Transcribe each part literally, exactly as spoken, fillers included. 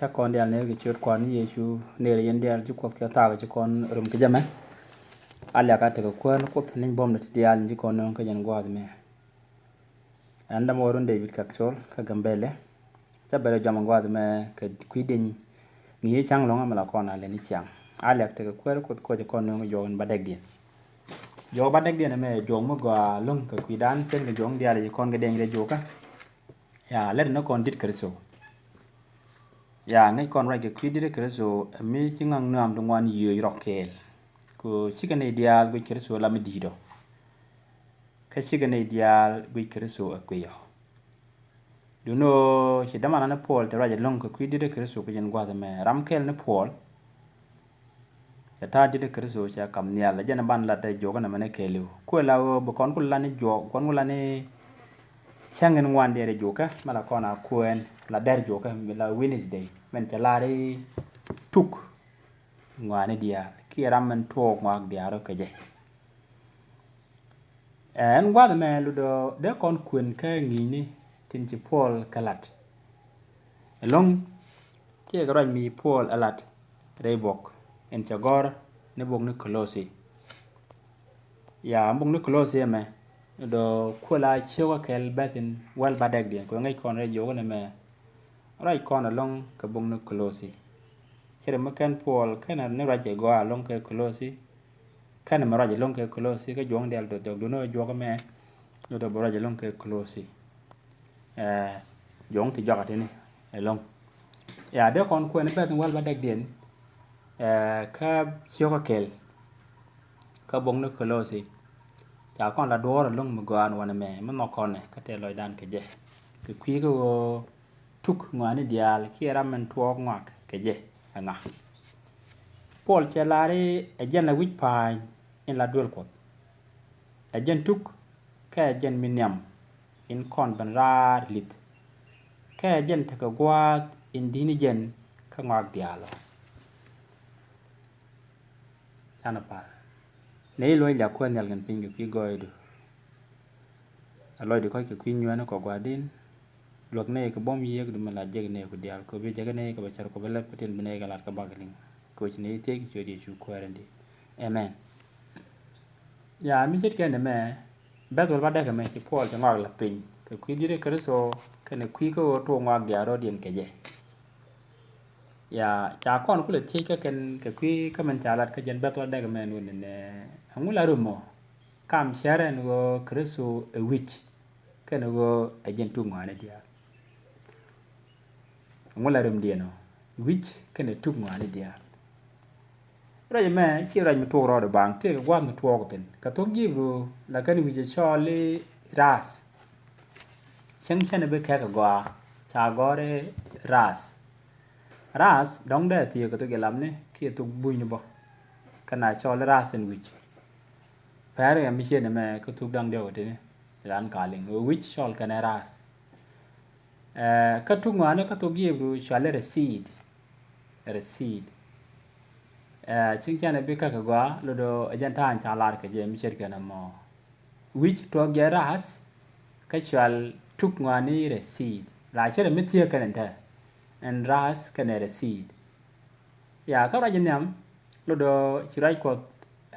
Ca kɔn diaal ner kɛ ciöt Kua̱r ni Yecu, ner yɛn diaal ci Kuoth kɛ thaak ci kɔn rum kɛ jɛ mɛ. A liak a tekɛ Kuäär ni Kuoth ni buɔ̱mdɛ ti diaal ni ci kɔn nööŋ kä jɛn gua̱a̱th mɛ. Ɛn dämɔ wä run David Kakcol kä Gambɛlɛ. Ca bɛrɛ jɔam gua̱a̱th mɛ kɛ kui̱ dieny ŋi̱i̱c ca̱ŋ lɔ̱ŋ mɛ la kɔn a lɛni ciaŋ. A liak tekɛ Kuäär Kuoth kɔc kɔn nööŋ juɔk in ba dɛkdiɛn. Juɔk ba dɛkdiɛn mɛ juɔk mi gɔaa lo̱ŋ kɛ kui̱dan cɛn kɛ juɔk diaal ci kɔn kɛ dieny rɛ juɔkä. Ya, lɛt ni kɔn dit Kritho. Ya, ŋäc kɔn ruac kɛ kui̱ dit Kritho, mi ci ŋa̱ŋ nöam ti ŋuan yio̱o̱c rɔk kɛɛl. Ku cikɛ nɛy diaal guic Kritho la mi di̱i̱t ɔ. Kä cikɛ nɛy diaal guic Kritho ɛ kui̱ ɔ. Duundɛ ɣöö ci dämandan ni Puɔl te ruac ɛlɔ̱ŋ kɛ kui̱ dit Kritho kɛ jɛn gua̱th ɛmɛ, ram kɛl ni Puɔl. Cɛ ta̱a̱ dit Kritho cɛ kam nhial, ɛ jɛn ɛ ban lat ɛ juɔkä nɛmɛ ni kɛɛliw. Kuɛ la ɣöö bi kɔn ku lat ni juɔk, kɔn ku lat ni cäŋ in ŋuan diɛɛr ɛ juɔkä, mɛ la kɔn a kuɛɛn la dɛr juɔkä, la Wednesday, mɛn cɛ lar i̱ tuk ŋuani diaal, kiɛ ram mɛn tuɔɔk ŋuak diaal rɔ kɛ jɛ. Ɛn gua̱th ɛmɛ lotdɔ dee kɔn kuën kä ŋi̱i̱cni tin ci Puɔl kɛ lat. Ɛlɔ̱ŋ, tiɛɛkɛ ruac mi Puɔl ɛ lat rɛy buɔk in cɛ gɔ̱r ni buɔk ni Kolosi. Ya, buɔk ni Kolosi ɛmɛ, lotdɔ kuël a cio̱kä kɛl bɛth in wäl ba dɛkdiɛn, kɛ ŋäc kɔn rɛy jiɔk ɛn ɛmɛ. Ruac kɔn ɛlɔ̱ŋ kɛ buɔk ni Kolosi. Cɛ rɛ mi kɛn Puɔl kɛn ni ruac ɛ gɔaa ɛlɔ̱ŋ kɛ Kolosi. Kɛn mɛ ruac ɛlɔ̱ŋ kɛ Kolosi, kä juɔ̱ŋ diaal duɔth jɔk duundɛ ɣöö juɔk ɛmɛ, lotdɔ bɛ ruac ɛlɔ̱ŋ kɛ Kolosi. Ɛ, juɔ̱ŋ ti jɔak a tini ɛlɔ̱ŋ. Ya, dee kɔn kuɛn bɛth in wäl ba dɛkdiɛn, ɛ, kä cio̱kä kɛl kä buɔk ni Kolosi. Ca kɔn la duɔ̱ɔ̱r ɛlɔ̱ŋ mi gɔaa ɛn wanɛ mɛ, mi nhɔk kɔnɛ kä tɛth lɔcdan kɛ jɛ. Kɛ kui̱ kä ɣöö tuk ŋɔaani diaal kiɛ ram min tuɔɔk ŋɔak kɛ jɛ ɛ ŋa? Puɔl cɛ lar i̱ ɛ jɛn la wi̱c pa̱a̱ny in la duel Kuɔth. Ɛ jɛn tuk kä ɛ jɛn mi nhiam in kɔn ben raar li̱th. Kä ɛ jɛn tekɛ gua̱a̱th in di̱t ni jɛn kä ŋɔak diaal ɔ. Canɛ pal. Nɛy luɔ̱c la Kuäär nhial kɛn piny kɛ kui̱ gɔɔydu. A lɔcdu kɔc kɛ kui̱ nyuɛɛni kɔ gua̱di̱n. Luäk nɛy kɛ buɔ̱m yiëëkdu mi la jek nɛy ku diaal, kɛ bi jek nɛy kɛ bɛ cär kɔ bi lɛp kɛ tin bi nɛy kɛ lat kɛ bak liŋ. Kɛ wec nɛy thiec kɛ ciöt Yecu Kuäär in di̱t. Amen. Ya, mi ce̱tkɛ nɛmɛ, bɛ̈th wäl ba däk ɛmɛ ci Puɔl cɛ ŋɔak la̱th piny kɛ kui̱ di̱t Kritho kɛnɛ kui̱ kä ɣöö tuɔɔk ŋɔak diaal rɔ̱diɛn kɛ jɛ. Ya, ca kɔn kulɛ thiec kä kɛn kɛ kui̱ kä min ca lat kä jɛn bɛ̈th wäl däk ɛmɛ ɛn ɣöö nɛnɛ, ɛŋu la rum ɔ kam cär ɛn ɣöö Kritho ɛ wi̱c kɛnɛ ɣöö ɛ jɛn tuk ŋɔaani diaal? Ɛŋu la rimdiɛn ɔ wi̱c kɛnɛ tuk ŋɔaani diaal? Ruac ɛmɛ /ciɛ ruac mi tuɔɔk rɔɔdɛ baaŋ, tëëkɛ gua̱a̱th mi tuɔɔk thi̱n. Kɛ thok Ji̱ Ibru la kɛn wi̱c ɛ cɔɔl i̱ rath. Cäŋ cäŋ bi kɛk ɛ gɔaa ca gɔ̱r i̱ rath. Rath dɔ̱ŋ dee thiee kɛ thok Ilamni kiɛ thok Bunyni bä. Kɛn a cɔɔl i̱ rath ɛn wi̱c. Pɛr ɛ mi ciɛ nɛmɛ kä thok da̱ŋ diɔ̱k ɛ tini ilan ka liŋ ɣöö wi̱c cɔɔl kɛnɛ rath. Ɛ, kä tuk ŋɔaani kä thok Ji̱ Ibru cɔali receipt. Receipt. Ɛ, cieŋ canɛ bi käk kɛ gɔaa, lotdɔ ɛ jɛn ta̱a̱ in ca lar kɛ jɛ mi ce̱tkɛ nɛmɔ. Wi̱c tuɔɔk jɛ rath, kä cɔal tuk ŋɔaani receipt. La ce̱t mi thiee kɛn in te. Ɛn rath kɛnɛ receipt. Ya, kä ruac in nhiam, lotdɔ ci ruac Kuɔth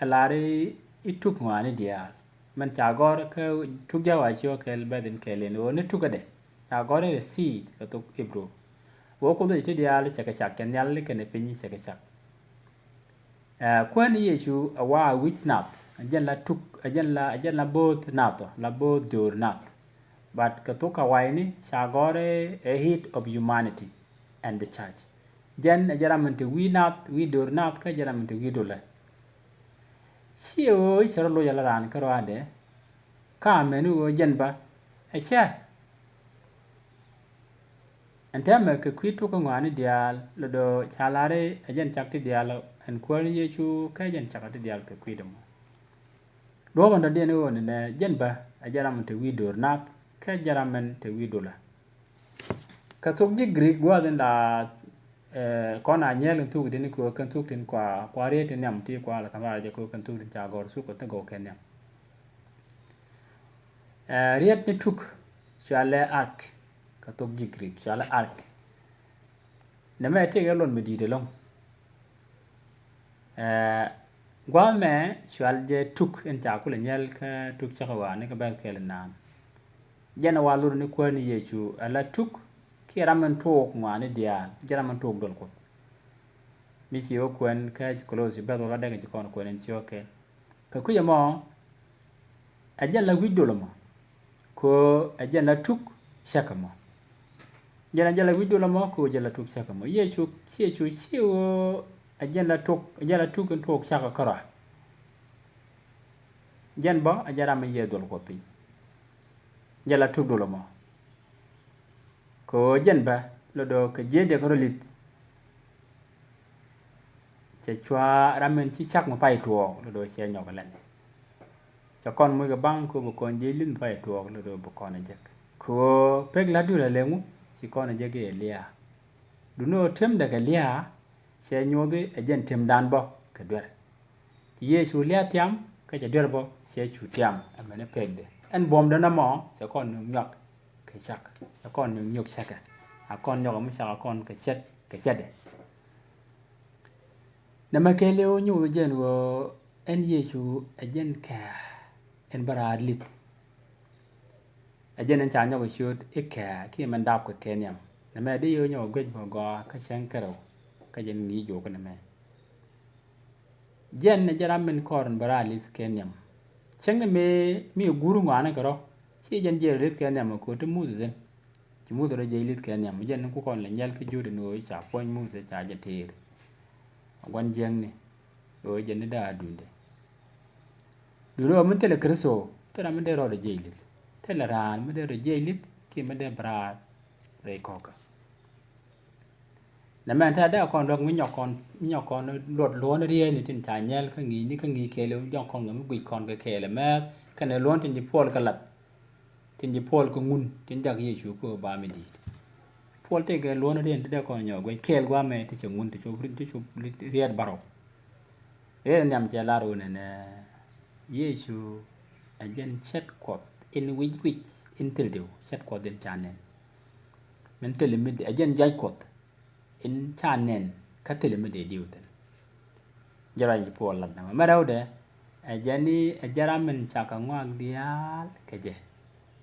ɛ lar i̱ tuk ŋɔaani diaal. Min ca gɔ̱r kä tuk Jɛw a cio̱k kɛl bɛ̈th in kɛl in ɣöö ni tukädɛ. Ca gɔ̱r i̱ receipt kɛ thok Ibru. Ɣöö Kuoth ɛ ti diaal cɛ kɛ cak, kɛ nhial kɛnɛ piny cɛ kɛ cak. Ɛ, Kuäär ni Yecu ɛ wa wi̱c nath, ɛ jɛn la tuk, ɛ jɛn la, ɛ jɛn la bo̱o̱th nath ɔ, la bo̱o̱th do̱r nath. But kɛ thok Kawayni ca gɔ̱r i̱ head of humanity and the church. Jɛn ɛ jɛn ram min te wi̱i̱ nath, wi̱i̱ do̱r nath, kä jɛn ram min te wi̱i̱ dolä. /Ciɛ ɣöö i̱ cɛ rɔ loc ala raan kärɔaadɛ, kä amäni ɣöö jɛn bä ɛ cä. Ɛn täämɛ kɛ kui̱ tuk kä ŋɔaani diaal, lotdɔ ca lar i̱ ɛ jɛn cak ti diaal ɛn Kuäär ni Yecu, kä ɛ jɛn cak ti diaal kɛ kui̱dɛ mɔ. Duɔ̱ɔ̱p ɛn dɔ̱diɛn i̱ ɣöö nɛnɛ jɛn bä ɛ jɛn ram min te wi̱i̱ do̱r nath, kä jɛn ram min te wi̱i̱ dolä. Kɛ thok ji̱ Greek gua̱a̱th in la, ɛ, kɔn a nyɛɛl in thuk tin kɛ ɣöö kɛn thuk tin kua, kua riet in nhiam ti kua la ka̱n ba jɛ kɛ ɣöö kɛn thuk tin ca gɔ̱r thuk kɛ thuk kɛ nhiam. Ɛ, riet ni tuk cɔalɛ ark, kɛ thok ji̱ Greek cɔalɛ ark. Nɛmɛ tëëkɛ luɔt mi di̱i̱t ɛlɔ̱ŋ. Ɛɛ, gua̱a̱th mɛ cual jɛ tuk in ca kulɛ nyɛl kä tuk cäkä ɣɔaa ni kä bɛ̈th kɛl naan. Jɛn ɛ wa lur ni Kuäär ni Yecu ɛ la tuk kiɛ ram in tuɔɔk ŋɔaani diaal, jɛn ram in tuɔɔk duɔl Kuɔth. Mi ci wä kuɛn kä ci Kolosi bɛ̈th wä la dɛk ci kɔn kuɛn in ci wä kɛl. Kɛ kui̱c ɛmɔ, ɛ jɛn la wi̱c duɔl ɛmɔ, kɛ ɣöö ɛ jɛn la tuk cäkä mɔ. Jɛn ɛ jɛn la wi̱c duɔl ɛmɔ, kɛ ɣöö jɛn la tuk cäkä mɔ. Yecu, Yecu ci ɣöö ɛ jɛn la tuk, ɛ jɛn la tuk in tuɔɔk cäkä kärɔa. Jɛn bä ɛ jɛn ram in yiëë duɔl Kuɔth piny. Jɛn la tuk duɔl ɛmɔ. Kɛ ɣöö jɛn bä lotdɛ kɛ jiɛcdɛ kärɔ̱ li̱th. Cɛ cua ram in ci cak mi pay tuɔɔk lotdɛ cɛ nyɔk ɛ lɛn. Cɛ kɔn muc kɛ baŋ kɛ ɣöö bi kɔn jiɛc li̱th mi pay tuɔɔk lotdɛ bi kɔn ɛ jek. Kɛ ɣöö pek la̱t duer ɛ lɛŋu ci kɔn ɛ jek i̱ ɛ lia̱a̱. Duundɛ ɣöö temdɛ kɛ lia̱a̱ cɛ nyuɔthi ɛ jɛn temdan bä kɛ duer. Ci Yecu lia̱a̱ tiam kä cɛ duer bä cɛ cu tiam ɛmɛni pekdɛ. Ɛn buɔ̱mdɛ nɔmɔ cɛ kɔn ni nyuak kɛ cak, cɛ kɔn ni nyuak cakɛ. A kɔn nyuak ɛmɔ cak a kɔn kɛ cɛt kɛ cɛtdɛ. Nɛmɛ kɛɛliw nyuɔth jɛn ɣöö ɛn Yecu ɛ jɛn kɛ ɛn bä raar li̱th. Ɛ jɛn in ca nyɔk ɛ ciöt i̱ kɛ kiɛ min dap kɛ kɛ nhiam. Nɛmɛ di yio̱w nyɔk ɛ guic bä gɔaa kä cäŋ kärɛw kä jɛn ŋi̱i̱c juɔk kä nɛmɛ. Jɛn ɛ jɛn ram min kɔr in bä raar li̱th kɛ nhiam. Cäŋ ni mëë mi ɛ guur ŋɔaani kɛ rɔ ci jɛn jiɛɛr li̱th kɛ nhiam ɛ ko̱t ti Muthɛ thi̱n. Ci Muthɛ rɔ jiɛc li̱th kɛ nhiam jɛn ni ku kɔn lɛ nyɛl kä Juudɛ ni ɣöö ca puɔ̱ny Muthɛ ca jɛ tëër. A gua̱n jiäkni ɣöö jɛn ni da̱a̱ duundɛ. Duundɛ ɣöö mi thilɛ Kritho thilɛ mi dee rɔɔdɛ jiɛc li̱th. Thilɛ raan mi dee rɔ jiɛc li̱th kiɛ mi dee bɛ raar rɛy kɔ̱kä. Nɛmɛ tɛ̈ dee kɔn luäk mi nyɔk kɔn, mi nyɔk kɔn luɔt luɔ̱n rieyni tin ca nyɛl kä ŋi̱i̱cni kä ŋi̱i̱c kɛɛliw, jɔk kɔn ŋämi guic kɔn kɛ kɛɛl ɛmɛth kɛnɛ luɔ̱n tin ci Puɔl kɛ lat. Tin ci Puɔl kɛ ŋun tin jak Yecu kä ba mi di̱i̱t. Puɔl tëëkɛ luɔ̱n rieyni ti dee kɔn nyɔk guic kɛɛl gua̱a̱mɛ ti cɛ ŋun ti cop, ti cop riɛt bärɔw. Riet nhiam cɛ lar wunɛ nɛ Yecu ɛ jɛn cɛt Kuɔth in wi̱c wi̱c in thil diw, cɛt Kuɔth in ca nɛn. Min thil mi ɛ jɛn juac Kuɔth in ca nɛn kä thil mi dee diw thi̱n. Jɛ ruac in ci Puɔl lat nɛmɛ. Mɛ rɛwdɛ ɛ jɛn i̱ ɛ jɛn ram min cakɛ ŋɔak diaal kɛ jɛ.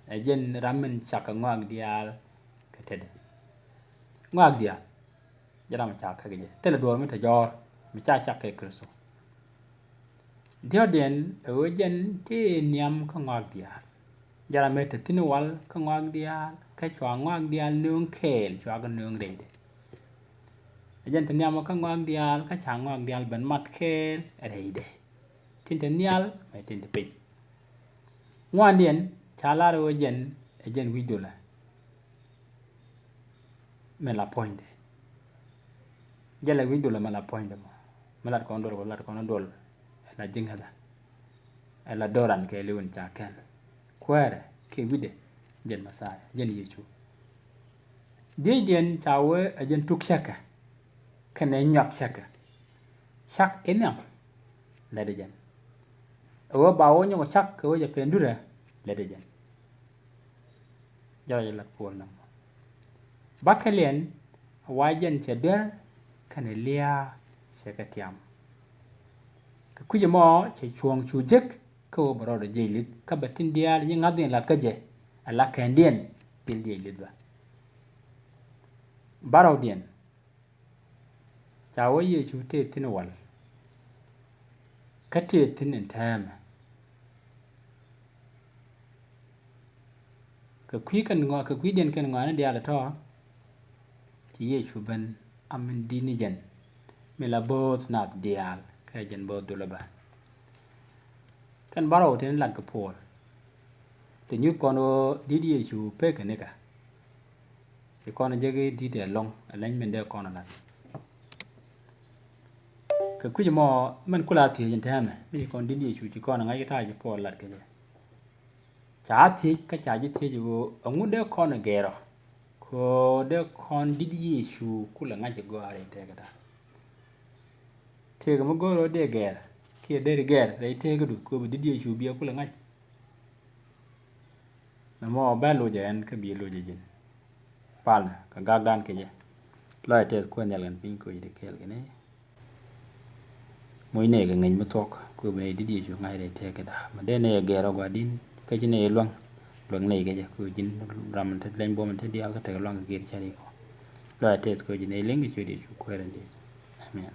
Ɛ jɛn ram min cakɛ ŋɔak diaal kɛ tetdɛ. Ŋɔak diaal. Jɛ ram ca käk jɛ thilɛ duɔ̱ɔ̱r mi te jɔ̱ɔ̱r mi ca cak kɛ Kritho. Diɔ̱kdiɛn ɛ ɣöö jɛn tëë nhiam kä ŋɔak diaal. Jɛ ram mëë te thi̱n wal kä ŋɔak diaal kä cua ŋɔak diaal nööŋ kɛɛl cua kɛ nööŋ rɛydɛ. Ɛ jɛn te nhiam kä ŋɔak diaal kä ca ŋɔak diaal ben mat kɛɛl rɛydɛ. Tin te nhial mɛ tin te piny. Ŋuandiɛn ca lar ɣöö jɛn ɛ jɛn wi̱c dolä. Mɛ la puɔ̱nydɛ. Jɛ la wi̱c dolä mɛ la puɔ̱nydɛ mɔ. Mɛ lat kɔn duɔl kɔ lat kɔn duɔl. Ɛ la ji̱ŋädä. Ɛ la do̱ran kɛ liwin ca kɛn. Kuäärɛ kɛ wi̱cdɛ jɛn Mɛthia jɛn Yecu. Dhiecdiɛn ca wee ɛ jɛn tuk cäkä. Kɛnɛ nyuak cäkä. Cak in nhiam. Lätdɛ jɛn. Ɛ wee ba wee nyɔk cak kɛ wee jɛ pɛn durɛ. Lätdɛ jɛn. Jɛ rɔ jɛ lat Puɔl nɔmɔ. Bakɛ liɛn wa jɛn cɛ duer kɛnɛ lia̱a̱ cɛ kɛ tiam. Kɛ kui̱c ɛmɔ cɛ cuɔ̱ɔ̱ŋ cu jek kä ɣöö bɛ rɔɔdɛ jiɛc li̱th kä bɛ tin diaal nyi ŋa̱thdiɛn lath kä jɛ. Ala kɛndiɛn thil jiɛc li̱th bä. Bärɔwdiɛn. Ca wä Yecu tëë thi̱n wal. Kä tëë thi̱n in täämɛ. Kɛ kui̱ kɛn ŋɔa, kɛ kui̱diɛn kɛn ŋɔaani diaal tɔ̱. Ci Yecu ben a min di̱t ni jɛn. Mi la bo̱o̱th nath diaal kɛ jɛn bo̱o̱th dulä bä. Kɛn bärɔw tin lat kɛ Puɔl. Ti nyuth kɔn ɣöö di̱t Yecu pek kɛ nikä. Ci kɔn jek i̱ di̱t ɛlɔ̱ŋ, ɛ leny min dee kɔn ɛ lat. Kɛ kui̱c mɔ min kula thiec in tɛmɛ mi ci kɔn di̱t Yecu ci kɔn ɛ ŋa̱c kɛ ta̱a̱ ci Puɔl lat kɛ jɛ. Ca thiec kä ca ji̱ thiec ɣöö ɛŋu dee kɔn ɛ gɛɛr ɔ kɛ ɣöö dee kɔn di̱t Yecu kulɛ ŋa̱c ɛ gɔaa rɛy tëëkä ta̱a̱. Tëëkä mi go̱o̱r ɣöö dee gɛɛr kiɛ dee ri gɛɛr rɛy tëëkädu kɛ ɣöö bi di̱t Yecu biɛ kulɛ ŋa̱c. Nɔmɔ bɛ loc ɛ ɛn kä bi loc ɛ ji̱n. Palnɛ kɛ gakdan kecɛ. Lɔaac tɛth Kuäär nhial kɛn piny kɛ ɣöö ci dee kɛɛl kɛ nɛy. Moc nɛy kɛ ŋäc mi thuɔ̱k kɛ ɣöö bi nɛy di̱t Yecu ŋa̱c rɛy tëkäda. Mi dee nɛy ɛ gɛr ɛ gua̱di̱n kä ci nɛy ɛ luäŋ, luäk nɛy kɛ jɛ kɛ ɣöö ji̱n ram mi te leny buɔ̱m mi te diaal kä tekɛ luaŋ kɛ gɛr cär ikɔ. Lɔaac tɛth kɛ ɣöö ci nɛy liŋ kɛ ciöt Yecu Kuäär in di̱i̱t. Amen.